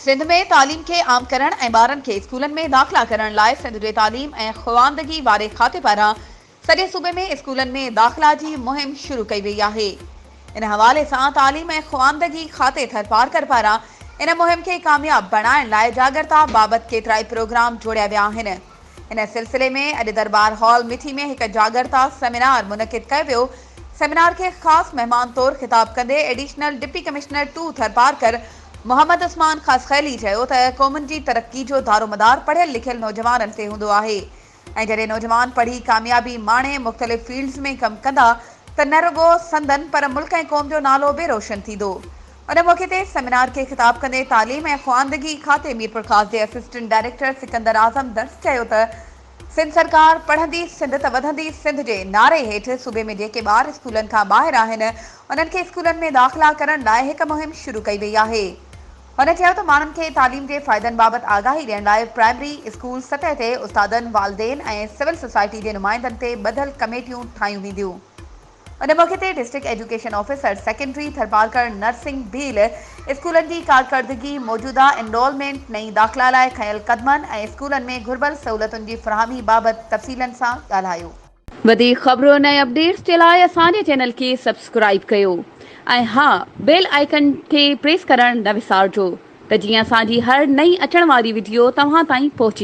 سنڌ ۾ تعليم کي عام ڪرڻ ۽ ٻارن کي اسڪولن ۾ داخلا ڪرڻ لاء سنڌ جي تعليم ۽ خواندگي واري کاتي پاران سڄي صوبي ۾ اسڪولن ۾ داخلا جي مهم شروع ڪئي وئي آهي. ان حوالي سان تعليم ۽ خواندگي کاتي ٿرپارڪر پاران ان مهم کي ڪامياب بڻائڻ لاء جاڳرتا بابت ڪيترائي پروگرام جوڙيا ويا آهن. ان سلسلي ۾ اڄ درٻار هال مٺي ۾ هڪ جاڳرتا سيمينار منعقد ڪيو ويو. سيمينار کي خاص مهمان طور خطاب ڪندي additional deputy commissioner two Tharparkar Muhammad Usman Khaskheli چيو ته قومن جي ترقي جو دارومدار پڙهيل لکيل نوجوانن تي هوندو آهي ۽ جڏهن نوجوان پڙهي ڪاميابي ماڻي مختلف فيلڊز ۾ ڪم ڪندا ته نه رڳو سندن پر ملڪ ۽ قوم جو نالو به روشن ٿيندو. ان موقعي تي سيمينار کي خطاب ڪندي تعليم ۽ خواندگي کاتي ميرپورخاص جي اسسٽنٽ ڊائريڪٽر سڪندر اعظم درس چيو ته سنڌ سرڪار پڙهندي سنڌ ته وڌندي سنڌ جي نعري هيٺ صوبي ۾ جيڪي ٻار اسڪولن کان ٻاهر آهن انهن کي اسڪولن ۾ داخلا ڪرڻ لاء هڪ مهم شروع ڪئي وئي آهي. هن چيو ته ماڻهن کي تعليم جي فائدن بابت آگاهي ڏيڻ لاء پرائمري اسڪول سطح تي استادن، والدين ۽ سول سوسائٽي جي نمائندن تي ٻڌل ڪميٽيون ٺاهيون وينديون. ان موقعي تي district education officer secondary Tharparkar Narsing Bheel اسڪولن جي ڪارڪردگي، موجوده انرولمينٽ، نئين داخلا لاء کنيل قدمن ۽ اسڪولن ۾ گهربل سهولتن جي فراهمي بابت تفصيلن سان ڳالهايو. وڌيڪ خبرن ۽ اپڊيٽس جي لاء اسان جي چينل کي سبسڪرائيب ڪيو ۽ ها بيل آئيڪن کي پريس ڪرڻ نه وسارجو ته جيئن اسان جي هر نئين اچڻ واري وڊيو توهان تائين پهچي.